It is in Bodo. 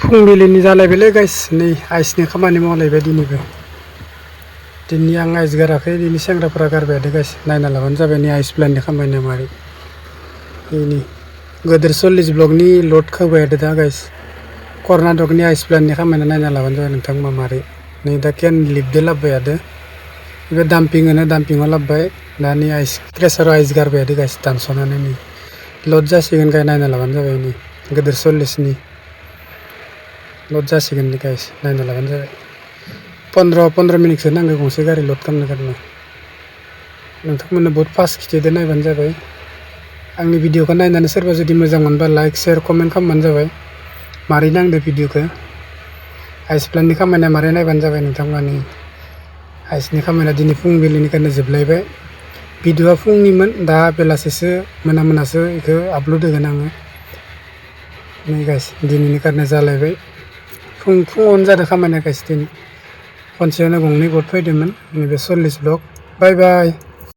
फुंबिलिनि जालायबायलै गाइस नै आइसनि खामानि मावलायबाय दिनैबो दिनै आं आइस गाराखै दिनै सेंग्राफोरा गारबाय थादों गाइस नायना लाबानो जाबाय नै आइस प्लान्टनि खामानिया मारै दिनै गोदोर 40 ब्लकनि लड खोबाय थादों दा गाइस कर्नाटकनि आइस प्लान्टनि खामानिया नायना लाबानो जाबाय नोंथांमोना मारै नै दा केन लिफदो लाबोबाय थादों बे डाम्पिं होनो डाम्पिंआव लाबोबाय दा नै आइस प्रेसाराव आइस गारबाय थादों गाइस दानस'नानै नै लड जासिगोन गाय नायना लाबानो जाबाय नै गोदोर 40नि लड जासिगोन गाइस नायना लाबानो जाबाय 15 मिनिटसो नांगौ गंसे गारि लड खालामनो नोंथांमोननो बहुत फास्ट खिथिदो नायबानो जाबाय आंनि भिडिअखौ नायनानै सोरबा जुदि मोजां मोनबा लाइक शेयार कमेन्ट खालामबानो जाबाय मारै नांदो भिडिअखौ आइस प्लान्टनि खामानिया मारै नायबानो जाबाय नोंथांमोननि आइसनि खामानिया दिनै फुंबिलिनिफ्रायनो जोबलायबाय भिडिअआ फुंनिमोन दा बेलासिसो मोनासो बेखौ आपल'ड होगोन आङो नै गाइस दिनैनि कारने जालायबाय फुङावनो जादों खामानिया गाइस दिनै खनसेयावनो गंनै बट फैदोंमोन नैबे 40 ब्लक बाय बाय।